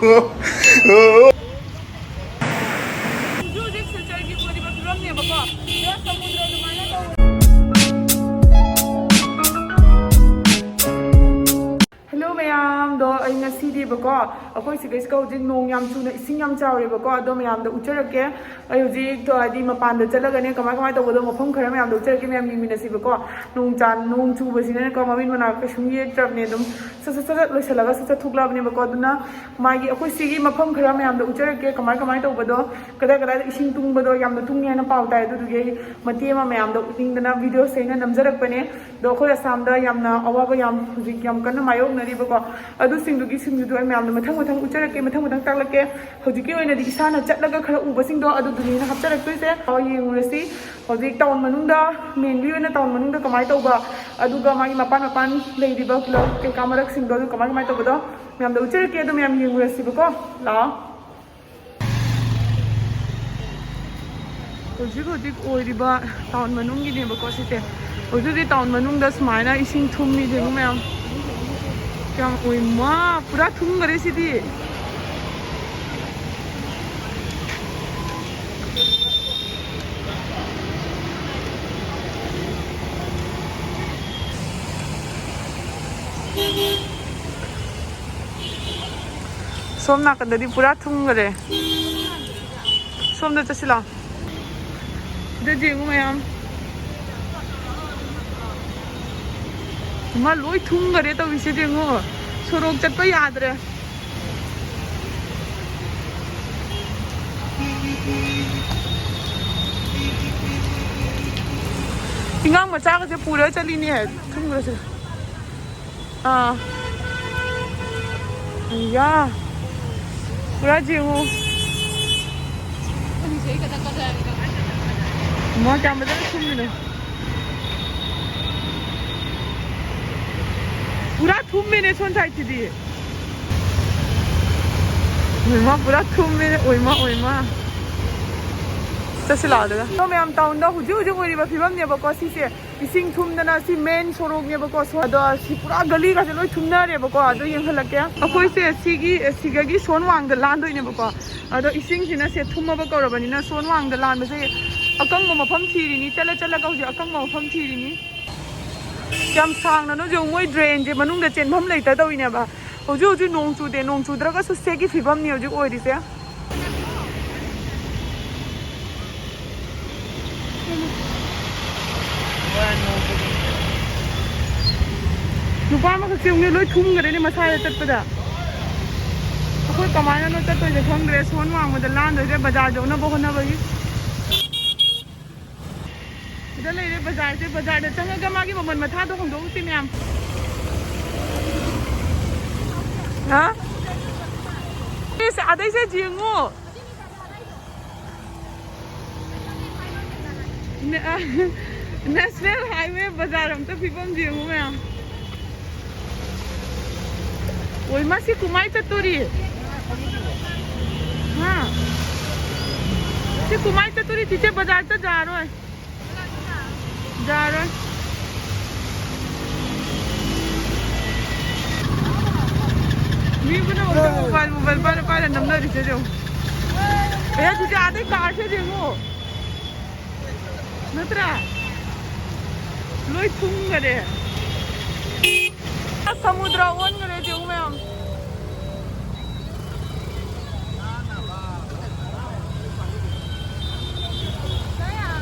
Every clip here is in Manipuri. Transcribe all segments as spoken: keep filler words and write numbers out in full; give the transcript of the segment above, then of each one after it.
ꯍꯧꯖꯤꯛ ꯍꯧꯖꯤꯛ ꯁꯤꯜꯆꯔꯒꯤ ꯑꯣꯏꯔꯤꯕ ꯐꯤꯕꯝꯅꯦꯕꯀꯣ꯫ ꯁꯤꯗ ꯁꯃꯨꯗ꯭ꯔ ꯑꯗꯨꯃꯥꯏꯅ ꯇꯧꯕ꯫ ꯍꯜꯂꯣ ꯃꯌꯥꯝꯗꯣ, ꯑꯩ ꯉꯁꯤꯗꯤꯕꯀꯣ, ꯑꯩꯈꯣꯏ ꯁꯤꯗꯩꯁꯤꯗ ꯍꯧꯖꯤꯛ ꯅꯣꯡ ꯌꯥꯝ ꯆꯨꯅ ꯏꯁꯤꯡ ꯌꯥꯝ ꯆꯥꯎꯔꯦꯕꯀꯣ꯫ ꯑꯗꯣ ꯃꯌꯥꯝꯗ ꯎꯠꯆꯔꯛꯀꯦ꯫ ꯑꯩ ꯍꯧꯖꯤꯛ ꯊꯣ-, ꯍꯥꯏꯗꯤ ꯃꯄꯥꯟꯗ ꯆꯠꯂꯒꯅꯦ, ꯀꯃꯥꯏ ꯀꯃꯥꯏ ꯇꯧꯕꯗꯣ ꯃꯐꯝ ꯈꯔ ꯃꯌꯥꯝꯗ ꯎꯠꯆꯔꯛꯀꯦ꯫ ꯃꯌꯥꯝ ꯌꯦꯡꯃꯤꯟꯅꯁꯤꯕꯀꯣ꯫ ꯅꯣꯡ ꯆꯥ-, ꯅꯣꯡ ꯆꯨꯕꯁꯤꯅꯅꯦꯀꯣ, ꯃꯃꯤꯠ ꯃꯅꯥ ꯀꯩꯁꯨꯝ ꯌꯦꯛꯇ꯭ꯔꯕꯅꯦ꯫ ꯑꯗꯨꯝ ꯁꯠ ꯁꯠ ꯁꯠ ꯁꯠ ꯂꯣꯏꯁꯤꯜꯂꯒ ꯁꯠ ꯁꯠ ꯊꯣꯛꯂꯛꯑꯕꯅꯦꯕꯀꯣ꯫ ꯑꯗꯨꯅ ꯃꯥꯒꯤ, ꯑꯩꯈꯣꯏ ꯁꯤꯒꯤ ꯃꯐꯝ ꯈꯔ ꯃꯌꯥꯝꯗ ꯎꯠꯆꯔꯛꯀꯦ, ꯀꯃꯥꯏ ꯀꯃꯥꯏ ꯇꯧꯕꯗꯣ, ꯀꯗꯥꯏ ꯀꯗꯥꯏꯗ ꯏꯁꯤꯡ ꯇꯨꯡꯕꯗꯣ ꯌꯥꯝꯅ ꯇꯨꯡꯉꯦ ꯍꯥꯏꯅ ꯄꯥꯎ ꯇꯥꯏ꯫ ꯑꯗꯨꯗꯨꯒꯤ ꯑꯩ ꯃꯇꯦꯛ ꯑꯃ ꯃꯌꯥꯝꯗ ꯎꯠꯅꯤꯡꯗꯅ ꯚꯤꯗꯤꯑꯣꯁꯦ ꯑꯩꯅ ꯅꯝꯖꯔꯛꯄꯅꯦ꯫ ꯑꯗꯣ ꯑꯩꯈꯣꯏ ꯑꯁꯥꯝꯗ ꯌꯥꯝꯅ ꯑꯋꯥꯕ ꯌꯥꯝ ꯍꯧꯖꯤꯛ ꯌꯥꯝ ꯀꯟꯅ ꯃꯥꯌꯣꯛꯅꯔꯤꯕꯀꯣ꯫ ꯑꯗꯨꯁꯤꯡꯗꯨꯒꯤ ꯁꯤꯡꯗꯨꯗꯣ ꯑꯩ ꯃꯌꯥꯝꯗ ꯃꯊꯪ ꯃꯊꯪ ꯎꯠꯆꯔꯛꯀꯦ, ꯃꯊꯪ ꯃꯊꯪ ꯇꯥꯛꯂꯛꯀꯦ꯫ ꯍꯧꯖꯤꯛꯀꯤ ꯑꯣꯏꯅꯗꯤ ꯏꯁꯥꯅ ꯆꯠꯂꯒ ꯈꯔ ꯎꯕꯁꯤꯡꯗꯣ ꯑꯗꯨꯗꯨꯅꯤꯅ ꯍꯥꯞꯆꯔꯛꯇꯣꯏꯁꯦ꯫ ꯑꯣ, ꯌꯦꯡꯉꯨꯔꯁꯤ꯫ ꯍꯧꯖꯤꯛ ꯇꯥꯎꯟ ꯃꯅꯨꯡꯗ, ꯃꯦꯟꯂꯤ ꯑꯣꯏꯅ ꯇꯥꯎꯟ ꯃꯅꯨꯡꯗ ꯀꯃꯥꯏꯅ ꯇꯧꯕ, ꯑꯗꯨꯒ ꯃꯥꯒꯤ ꯃꯄꯥꯟ ꯃꯄꯥꯟ ꯂꯩꯔꯤꯕ ꯈꯨꯂꯧ ꯀꯩꯀꯥ ꯃꯔꯛꯁꯤꯡꯗꯣ ꯑꯗꯨ ꯀꯃꯥꯏ ꯀꯃꯥꯏꯅ ꯇꯧꯕꯗꯣ ꯃꯌꯥꯝꯗ ꯎꯠꯆꯔꯛꯀꯦ꯫ ꯑꯗꯣ ꯃꯌꯥꯝ ꯌꯦꯡꯉꯨꯔꯁꯤꯕꯀꯣ꯫ ꯂꯥꯛꯑꯣ꯫ ꯍꯧꯖꯤꯛ ꯍꯧꯖꯤꯛ ꯑꯣꯏꯔꯤꯕ ꯇꯥꯎꯟ ꯃꯅꯨꯡꯒꯤꯅꯦꯕꯀꯣ ꯁꯤꯁꯦ꯫ ꯍꯧꯖꯤꯛ ꯍꯧꯖꯤꯛ ꯇꯥꯎꯟ ꯃꯅꯨꯡꯗ ꯁꯨꯃꯥꯏꯅ ꯏꯁꯤꯡ ꯊꯨꯝꯃꯤꯁꯦ ꯃꯌꯥꯝ꯫ ꯀꯌꯥꯝ ꯑꯣꯏ ꯃꯥ, ꯄꯨꯔꯥ ꯊꯨꯝꯈꯔꯦ ꯁꯤꯗꯤ꯫ ꯁꯣꯝ ꯅꯥꯀꯟꯗꯗꯤ ꯄꯨꯔꯥ ꯊꯨꯝꯈꯔꯦ꯫ ꯁꯣꯝꯗ ꯆꯠꯁꯤ ꯂꯥꯛꯑꯣ꯫ ꯁꯤꯗ ꯌꯦꯡꯉꯨ ꯃꯌꯥꯝ꯫ ꯏꯃꯥ, ꯂꯣꯏ ꯊꯨꯝꯈꯔꯦ ꯇꯧꯔꯤꯁꯦ ꯌꯦꯡꯉꯨ꯫ ꯁꯣꯔꯣꯛ ꯆꯠꯄ ꯌꯥꯗ꯭ꯔꯦ꯫ ꯑꯉꯥꯡ ꯃꯆꯥꯒꯁꯦ ꯄꯨꯔ ꯆꯠꯂꯤꯅꯦ ꯊꯨꯝꯈ꯭ꯔꯁꯦ꯫ ꯑꯥ꯫ ꯑꯌꯥ꯫ ꯄꯨꯔꯥ ꯌꯦꯡꯉꯨ꯫ ꯃꯥ ꯀꯌꯥꯝ ꯐꯖꯅ ꯊꯨꯝꯃꯤꯅꯣ꯫ ꯄꯨꯔꯥ ꯊꯨꯝꯃꯦꯅꯦ ꯁꯣꯝ ꯁꯥꯏꯠꯁꯤꯗꯤ꯫ ꯑꯣꯏꯃꯥ, ꯄꯨꯔꯥ ꯊꯨꯝꯃꯦꯅꯦ꯫ ꯑꯣꯏꯃꯥ, ꯑꯣꯏꯃꯥ꯫ ꯆꯠꯁꯤ ꯂꯥꯛꯑꯣ ꯑꯗꯨꯒ꯫ ꯑꯗꯣ ꯃꯌꯥꯝ, ꯇꯥꯎꯟꯗ ꯍꯧꯖꯤꯛ ꯍꯧꯖꯤꯛ ꯑꯣꯏꯔꯤꯕ ꯐꯤꯕꯝꯅꯦꯕꯀꯣ ꯁꯤꯁꯦ꯫ ꯏꯁꯤꯡ ꯊꯨꯝꯗꯅ ꯁꯤ ꯃꯦꯟ ꯁꯣꯔꯣꯛꯅꯦꯕꯀꯣ꯫ ꯁꯣ-, ꯑꯗꯣ ꯁꯤ ꯄꯨꯔꯥ ꯒꯂꯤꯒꯁꯦ ꯂꯣꯏ ꯊꯨꯝꯅꯔꯦꯕꯀꯣ꯫ ꯑꯗꯣ ꯌꯦꯡꯍꯜꯂꯛꯀꯦ꯫ ꯑꯩꯈꯣꯏꯁꯦ ꯁꯤꯒꯤ, ꯁꯤꯒꯒꯤ ꯁꯣꯟ ꯋꯥꯡꯗ ꯂꯥꯟꯗꯣꯏꯅꯦꯕꯀꯣ꯫ ꯑꯗꯣ ꯏꯁꯤꯡꯁꯤꯅ ꯁꯦ ꯊꯨꯝꯃꯕ ꯀꯧꯔꯕꯅꯤꯅ ꯁꯣꯟ ꯋꯥꯡꯗ ꯂꯥꯟꯕꯁꯦ ꯑꯀꯪꯕ ꯃꯐꯝ ꯊꯤꯔꯤꯅꯤ꯫ ꯆꯠꯂ ꯆꯠꯂꯒ ꯍꯧꯖꯤꯛ ꯑꯀꯪꯕ ꯃꯐꯝ ꯊꯤꯔꯤꯅꯤ꯫ ꯌꯥꯝ ꯁꯥꯡꯅꯅꯁꯨ ꯃꯣꯏ ꯗ꯭ꯔꯦꯟꯁꯦ ꯃꯅꯨꯡꯗ ꯆꯦꯟꯐꯝ ꯂꯩꯇ ꯇꯧꯔꯤꯅꯦꯕ꯫ ꯍꯧꯖꯤꯛ ꯍꯧꯖꯤꯛ ꯅꯣꯡ ꯆꯨꯗꯦ꯫ ꯅꯣꯡ ꯆꯨꯗ꯭ꯔꯒꯁꯨ ꯁꯦꯛꯀꯤ ꯐꯤꯕꯝꯅꯤ ꯍꯧꯖꯤꯛ ꯑꯣꯏꯔꯤꯁꯦ꯫ ꯅꯨꯄꯥ ꯑꯃꯈꯛꯁꯦ ꯑꯃꯨꯛ ꯂꯣꯏ ꯊꯨꯝꯈ꯭ꯔꯦꯅꯦ ꯃꯁꯥꯗ ꯆꯠꯄꯗ꯫ ꯑꯩꯈꯣꯏ ꯀꯃꯥꯏꯅꯅꯣ ꯆꯠꯇꯣꯏꯁꯦ ꯈꯪꯗ꯭ꯔꯦ꯫ ꯁꯣꯟ ꯋꯥꯡꯃꯗ ꯂꯥꯟꯗꯣꯏꯁꯦ ꯕꯖꯥꯔ ꯌꯧꯅꯕ ꯍꯣꯠꯅꯕꯒꯤ꯫ ꯁꯤꯗ ꯂꯩꯔꯦ ꯕꯖꯥꯔꯁꯦ꯫ ꯕꯖꯥꯔꯗ ꯆꯪꯉꯒ ꯃꯥꯒꯤ ꯃꯃꯜ ꯃꯊꯥꯗꯣ ꯍꯣꯡꯗꯣꯛꯎꯁꯤ ꯃꯌꯥꯝ꯫ ꯍꯥ? ꯑꯦꯁ, ꯑꯗꯩꯁꯦ ꯌꯦꯡꯉꯨ꯫ ꯅꯦ-, ꯑ, National Highway ꯕꯖꯥꯔ ꯑꯝꯇ ꯐꯤꯕꯝ ꯌꯦꯡꯉꯨ ꯃꯌꯥꯝ꯫ ꯑꯣꯏ, ꯃꯁꯤ ꯀꯃꯥꯏ ꯆꯠꯇꯣꯔꯤ? ꯍꯥ? ꯁꯤ ꯀꯃꯥꯏ ꯆꯠꯇꯣꯔꯤ? ꯆꯤꯆꯦ, ꯕꯖꯥꯔ ꯆꯠ ꯌꯥꯔꯣꯏ꯫ ꯌꯥꯔꯣꯏ꯫ ꯃꯤ ꯄꯨꯝꯅꯃꯛꯇ ꯃꯣꯕꯥꯏꯜ, ꯃꯣꯕꯥꯏꯜ ꯄꯥꯏꯔ, ꯄꯥꯏꯔ ꯅꯝꯅꯔꯤꯁꯦ ꯌꯦꯡꯉꯨ꯫ ꯑꯦ, ꯆꯤꯆꯦ, ꯑꯥꯗꯩ ꯀꯥꯔꯁꯦ ꯌꯦꯡꯉꯨ꯫ ꯅꯠꯇ꯭ꯔꯥ? ꯂꯣꯏ ꯊꯨꯝꯈꯔꯦ꯫ ꯑꯁ, ꯁꯃꯨꯗ꯭ꯔ ꯑꯣꯟꯈꯔꯦ ꯌꯦꯡꯉꯨ ꯃꯌꯥꯝ꯫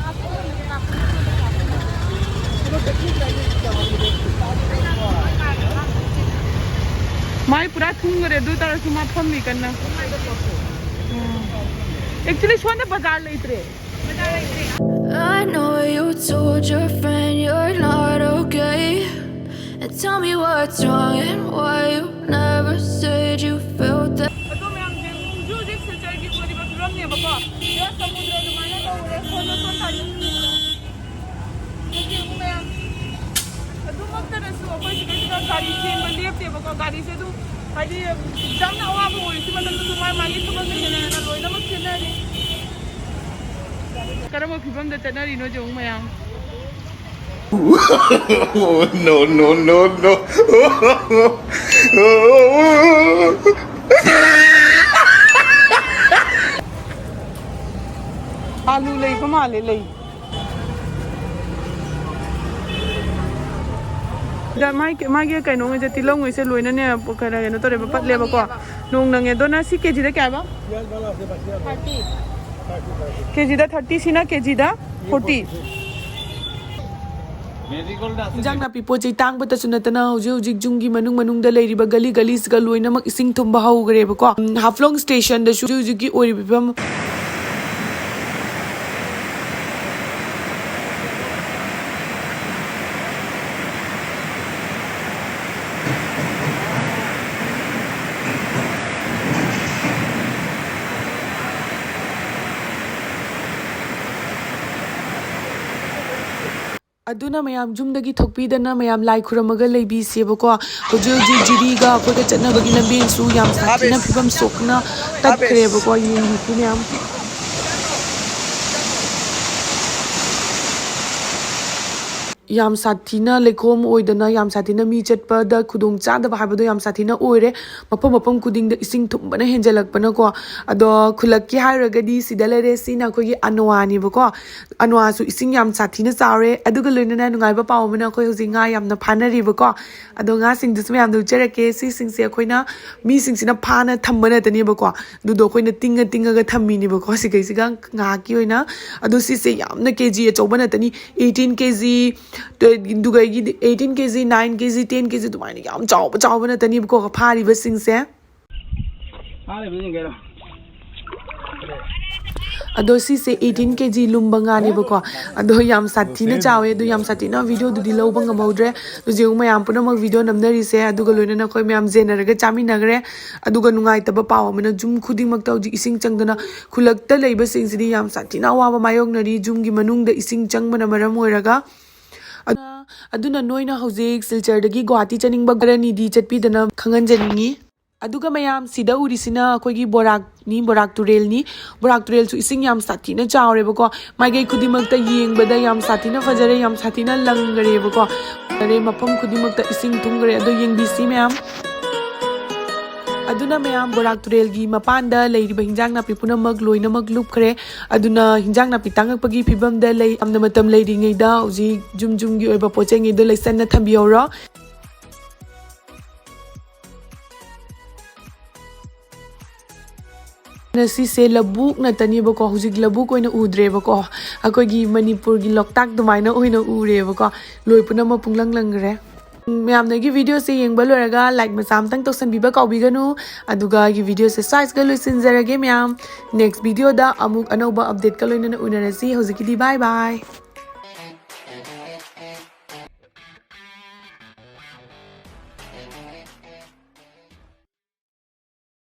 ꯃꯥꯏ ꯄꯨꯔꯥ ꯊꯨꯝꯈꯔꯦ, ꯑꯗꯨ ꯇꯥꯔꯁꯨ ꯃꯥ ꯐꯝꯃꯤ ꯀꯟꯅ꯫ ꯎꯝ꯫ Actually, ꯁꯣꯝꯗ ꯕꯖꯥꯔ ꯂꯩꯇ꯭ꯔꯦ꯫ I know you told your friend you're not okay. And tell me what's wrong and why you never said you felt that. ꯑꯗꯣ ꯃꯌꯥꯝ ꯌꯦꯡꯉꯨ, ꯍꯧꯖꯤꯛ ꯍꯧꯖꯤꯛ ꯁꯤꯜꯆꯔꯒꯤ ꯑꯣꯏꯔꯤꯕ ꯐꯤꯕꯝꯅꯦꯕꯀꯣ꯫ ꯁꯤꯗ ꯁꯃꯨꯗ꯭ꯔ ꯑꯗꯨꯃꯥꯏꯅ ꯇꯧꯔꯦ, ꯁꯣꯝꯗ ꯁꯣꯝ ꯁꯥꯏꯗ ꯌꯦꯡꯉꯨ ꯃꯌꯥꯝ꯫ ꯑꯗꯨꯃꯛꯇꯗꯁꯨ ꯑꯩꯈꯣꯏ ꯁꯤꯗꯩꯁꯤꯗ ꯒꯥꯔꯤ ꯆꯦꯟꯕ ꯂꯦꯞꯇꯦꯕꯀꯣ꯫ ꯒꯥꯔꯤꯁꯦ ꯑꯗꯨꯝ ꯍꯥꯏꯗꯤ ꯌꯥꯝꯅ ꯑꯋꯥꯕ ꯑꯣꯏꯔꯤꯁꯤ ꯃꯇꯝꯗꯁꯨ ꯃꯥꯏ ꯃꯥꯒꯤ ꯊꯕꯛꯅ ꯍꯦꯟꯅ ꯍꯦꯟꯅ ꯂꯣꯏꯅꯃꯛ ꯆꯦꯟꯅꯔꯤ꯫ ꯀꯔꯝꯕ ꯐꯤꯕꯝꯗ ꯆꯠꯅꯔꯤꯅꯣ ꯌꯦꯡꯉꯨ ꯃꯌꯥꯝ꯫ Oh, no, no, no, no. ꯑꯥꯂꯨ ꯂꯩꯕ ꯃꯥꯜꯂꯦ, ꯂꯩ꯫ ꯗ ꯃꯥꯒꯤ, ꯃꯥꯒꯤ ꯀꯩꯅꯣꯉꯩꯁꯦ, ꯇꯤꯜꯍꯧꯉꯩꯁꯦ ꯂꯣꯏꯅꯅꯦ, ꯀꯩꯅꯣ, ꯀꯩꯅꯣ ꯇꯧꯔꯦꯕ, ꯄꯠꯂꯦꯕꯀꯣ꯫ ꯅꯣꯡ ꯅꯪꯉꯦ꯫ ꯑꯗꯣ ꯅꯪ ꯁꯤ ꯀꯦꯖꯤꯗ ꯀꯌꯥ ꯍꯥꯏꯕ? ꯊꯥꯔꯇꯤ꯫ ꯀꯦꯖꯤꯗ ꯊꯥꯔꯇꯤ, ꯁꯤꯅ ꯀꯦꯖꯤꯗ ꯐꯣꯔꯇꯤ꯫ ꯏꯟꯖꯥꯡ ꯅꯥꯄꯤ ꯄꯣꯠ ꯆꯩ ꯇꯥꯡꯕꯇꯁꯨ ꯅꯠꯇꯅ ꯍꯧꯖꯤꯛ ꯍꯧꯖꯤꯛ ꯖꯨꯝꯒꯤ ꯃꯅꯨꯡ ꯃꯅꯨꯡꯗ ꯂꯩꯔꯤꯕ ꯒꯂꯤ ꯒꯂꯤꯁꯤꯒ ꯂꯣꯏꯅꯃꯛ ꯏꯁꯤꯡ ꯊꯨꯝꯕ ꯍꯧꯈ꯭ꯔꯦꯕꯀꯣ꯫ ꯎꯝ, ꯍꯥꯐꯂꯣꯡ ꯁ꯭ꯇꯦꯁꯟꯗꯁꯨ ꯍꯧꯖꯤꯛ ꯍꯧꯖꯤꯛꯀꯤ ꯑꯣꯏꯔꯤꯕ ꯐꯤꯕꯝ꯫ ꯑꯗꯨꯅ ꯃꯌꯥꯝ ꯌꯨꯝꯗꯒꯤ ꯊꯣꯛꯄꯤꯗꯅ ꯃꯌꯥꯝ ꯂꯥꯏ ꯈꯨꯔꯝꯃꯒ ꯂꯩꯕꯤꯁꯦꯕꯀꯣ꯫ ꯍꯧꯖꯤꯛ ꯍꯧꯖꯤꯛ ꯖꯤꯔꯤꯒ ꯑꯩꯈꯣꯏꯒ ꯆꯠꯅꯕꯒꯤ ꯂꯝꯕꯦꯟꯁꯨ ꯌꯥꯝ ꯁꯥꯊꯤꯅ ꯐꯤꯕꯝ ꯁꯣꯛꯅ ꯇꯠꯈ꯭ꯔꯦꯕꯀꯣ꯫ ꯌꯦꯡꯕꯤꯁꯤ ꯃꯌꯥꯝ꯫ ꯌꯥꯝ ꯁꯥꯊꯤꯅ ꯂꯩꯈꯣꯝ ꯑꯣꯏꯗꯅ ꯌꯥꯝ ꯁꯥꯊꯤꯅ ꯃꯤ ꯆꯠꯄꯗ ꯈꯨꯗꯣꯡ ꯆꯥꯗꯕ ꯍꯥꯏꯕꯗꯣ ꯌꯥꯝ ꯁꯥꯊꯤꯅ ꯑꯣꯏꯔꯦ꯫ ꯃꯐꯝ ꯃꯐꯝ ꯈꯨꯗꯤꯡꯗ ꯏꯁꯤꯡ ꯊꯨꯝꯕꯅ ꯍꯦꯟꯖꯜꯂꯛꯄꯅꯀꯣ꯫ ꯑꯗꯣ ꯈꯨꯜꯂꯛꯀꯤ ꯍꯥꯏꯔꯒꯗꯤ ꯁꯤꯗ ꯂꯩꯔꯦ, ꯁꯤꯅ ꯑꯩꯈꯣꯏꯒꯤ ꯑꯅꯣꯋꯥꯅꯦꯕꯀꯣ꯫ ꯑꯅꯣꯋꯥꯁꯨ ꯏꯁꯤꯡ ꯌꯥꯝ ꯁꯥꯊꯤꯅ ꯆꯥꯎꯔꯦ꯫ ꯑꯗꯨꯒ ꯂꯣꯏꯅꯅ ꯅꯨꯡꯉꯥꯏꯕ ꯄꯥꯎ ꯑꯃꯅ ꯑꯩꯈꯣꯏ ꯍꯧꯖꯤꯛ ꯉꯥ ꯌꯥꯝꯅ ꯐꯥꯅꯔꯤꯕꯀꯣ꯫ ꯑꯗꯣ ꯉꯥꯁꯤꯡꯗꯨꯁꯨ ꯃꯌꯥꯝꯗ ꯎꯠꯆꯔꯛꯀꯦ꯫ ꯁꯤꯁꯤꯡꯁꯦ ꯑꯩꯈꯣꯏꯅ, ꯃꯤꯁꯤꯡꯁꯤꯅ ꯐꯥꯅ ꯊꯝꯕ ꯅꯠꯇꯅꯦꯕꯀꯣ꯫ ꯑꯗꯨꯗꯣ ꯑꯩꯈꯣꯏꯅ ꯇꯤꯡꯉ ꯇꯤꯡꯉꯒ ꯊꯝꯃꯤꯅꯦꯕꯀꯣ ꯁꯤꯈꯩꯁꯤꯒ ꯉꯥꯏꯍꯥꯛꯀꯤ ꯑꯣꯏꯅ꯫ ꯑꯗꯣ ꯁꯤꯁꯦ ꯌꯥꯝꯅ ꯀꯦ ꯖꯤ ꯑꯆꯧꯕ ꯅꯠꯇꯅꯤ, eighteen K G, ꯑꯗꯨꯒ ꯑꯩꯒꯤꯗꯤ eighteen K G, nine K G, ten K G ꯑꯗꯨꯃꯥꯏꯅ ꯌꯥꯝ ꯆꯥꯎꯕ ꯆꯥꯎꯕ ꯅꯠꯇꯅꯦꯕꯀꯣ ꯐꯥꯔꯤꯕꯁꯤꯡꯁꯦ꯫ ꯑꯗꯣ ꯁꯤꯁꯦ eighteen K G ꯂꯨꯝꯕ ꯉꯥꯅꯦꯕꯀꯣ꯫ ꯑꯗꯣ ꯌꯥꯝ ꯁꯥꯊꯤꯅ ꯆꯥꯎꯋꯦ꯫ ꯑꯗꯣ ꯌꯥꯝ ꯁꯥꯊꯤꯅ ꯚꯤꯗꯤꯑꯣꯗꯨꯗꯤ ꯂꯧꯕ ꯉꯝꯍꯧꯗ꯭ꯔꯦ꯫ ꯍꯧꯖꯤꯛ ꯃꯌꯥꯝ ꯄꯨꯝꯅꯃꯛ ꯚꯤꯗꯤꯑꯣ ꯅꯝꯅꯔꯤꯁꯦ꯫ ꯑꯗꯨꯒ ꯂꯣꯏꯅꯅ ꯑꯩꯈꯣꯏ ꯃꯌꯥꯝ ꯌꯦꯟꯅꯔꯒ ꯆꯥꯃꯤꯟꯅꯈ꯭ꯔꯦ꯫ ꯑꯗꯨꯒ ꯅꯨꯡꯉꯥꯏꯇꯕ ꯄꯥꯎ ꯑꯃꯅ ꯌꯨꯝ ꯈꯨꯗꯤꯡꯃꯛꯇ ꯍꯧꯖꯤꯛ ꯏꯁꯤꯡ ꯆꯪꯗꯅ ꯈꯨꯜꯂꯛꯇ ꯂꯩꯕꯁꯤꯡꯁꯤꯗꯤ ꯌꯥꯝ ꯁꯥꯊꯤꯅ ꯑꯋꯥꯕ ꯃꯥꯌꯣꯛꯅꯔꯤ꯫ ꯌꯨꯝꯒꯤ ꯃꯅꯨꯡꯗ ꯏꯁꯤꯡ ꯆꯪꯕꯅ ꯃꯔꯝ ꯑꯣꯏꯔꯒ꯫ ꯑꯗꯨꯅ, ꯑꯗꯨꯅ ꯅꯣꯏꯅ ꯍꯧꯖꯤꯛ ꯁꯤꯜꯆꯔꯗꯒꯤ ꯒꯨꯋꯥꯍꯥꯇꯤ ꯆꯠꯅꯤꯡꯕ ꯈꯔꯅꯤꯗꯤ ꯆꯠꯄꯤꯗꯅ ꯈꯪꯍꯟꯖꯅꯤꯡꯉꯤ꯫ ꯑꯗꯨꯒ ꯃꯌꯥꯝ, ꯁꯤꯗ ꯎꯔꯤꯁꯤꯅ ꯑꯩꯈꯣꯏꯒꯤ ꯕꯣꯔꯥꯛꯅꯤ, ꯕꯣꯔꯥꯛ ꯇꯨꯔꯦꯜꯅꯤ꯫ ꯕꯣꯔꯥꯛ ꯇꯨꯔꯦꯜꯁꯨ ꯏꯁꯤꯡ ꯌꯥꯝ ꯁꯥꯊꯤꯅ ꯆꯥꯎꯔꯦꯕꯀꯣ꯫ ꯃꯥꯏꯀꯩ ꯈꯨꯗꯤꯡꯃꯛꯇ ꯌꯦꯡꯕꯗ ꯌꯥꯝ ꯁꯥꯊꯤꯅ ꯐꯖꯔꯦ, ꯌꯥꯝ ꯁꯥꯊꯤꯅ ꯂꯪꯈꯔꯦꯕꯀꯣ꯫ ꯐꯖꯔꯦ, ꯃꯐꯝ ꯈꯨꯗꯤꯡꯃꯛꯇ ꯏꯁꯤꯡ ꯊꯨꯝꯈ꯭ꯔꯦ꯫ ꯑꯗꯣ ꯌꯦꯡꯕꯤꯁꯤ ꯃꯌꯥꯝ꯫ ꯑꯗꯨꯅ ꯃꯌꯥꯝ, ꯕꯣꯔꯥꯛ ꯇꯨꯔꯦꯜꯒꯤ ꯃꯄꯥꯟꯗ ꯂꯩꯔꯤꯕ ꯍꯤꯟꯖꯥꯡ ꯅꯥꯄꯤ ꯄꯨꯝꯅꯃꯛ ꯂꯣꯏꯅꯃꯛ ꯂꯨꯞꯈ꯭ꯔꯦ꯫ ꯑꯗꯨꯅ ꯍꯤꯟꯖꯥꯡ ꯅꯥꯄꯤ ꯇꯥꯡꯉꯛꯄꯒꯤ ꯐꯤꯕꯝꯗ ꯂꯩ꯫ ꯌꯥꯝꯅ ꯃꯇꯝ ꯂꯩꯔꯤꯉꯩꯗ ꯍꯧꯖꯤꯛ ꯌꯨꯝ ꯌꯨꯝꯒꯤ ꯑꯣꯏꯕ ꯄꯣꯠ ꯆꯩꯉꯩꯗꯣ ꯂꯩꯁꯟꯅ ꯊꯝꯕꯤꯍꯧꯔꯣ꯫ ꯉꯁꯤꯁꯦ ꯂꯧꯕꯨꯛ ꯅꯠꯇꯅꯦꯕꯀꯣ, ꯍꯧꯖꯤꯛ ꯂꯧꯕꯨꯛ ꯑꯣꯏꯅ ꯎꯗ꯭ꯔꯦꯕꯀꯣ, ꯑꯩꯈꯣꯏꯒꯤ ꯃꯅꯤꯄꯨꯔꯒꯤ ꯂꯣꯛꯇꯥꯛ ꯑꯗꯨꯃꯥꯏꯅ ꯑꯣꯏꯅ ꯎꯔꯦꯕꯀꯣ꯫ ꯂꯣꯏ ꯄꯨꯝꯅꯃꯛ ꯄꯨꯡꯂꯪ ꯂꯪꯈ꯭ꯔꯦ꯫ ꯎꯝ, ꯃꯌꯥꯝꯅ ꯑꯩꯒꯤ ꯚꯤꯗꯤꯑꯣꯁꯦ ꯌꯦꯡꯕ ꯂꯣꯏꯔꯒ ꯂꯥꯏꯛ ꯃꯆꯥ ꯑꯃꯇꯪ ꯇꯧꯁꯟꯕꯤꯕ ꯀꯥꯎꯕꯤꯒꯅꯨ꯫ ꯑꯗꯨꯒ ꯑꯩꯒꯤ ꯚꯤꯗꯤꯑꯣꯁꯦ ꯁ꯭ꯋꯥꯏꯁꯤꯒ ꯂꯣꯏꯁꯤꯟꯖꯔꯒꯦ ꯃꯌꯥꯝ꯫ ꯅꯦꯛꯁ ꯚꯤꯗꯤꯑꯣꯗ ꯑꯃꯨꯛ ꯑꯅꯧꯕ ꯑꯞꯗꯦꯠꯀ ꯂꯣꯏꯅꯅ ꯎꯅꯔꯁꯤ꯫ ꯍꯧꯖꯤꯛꯀꯤꯗꯤ ꯕꯥꯏ ꯕꯥꯏ꯫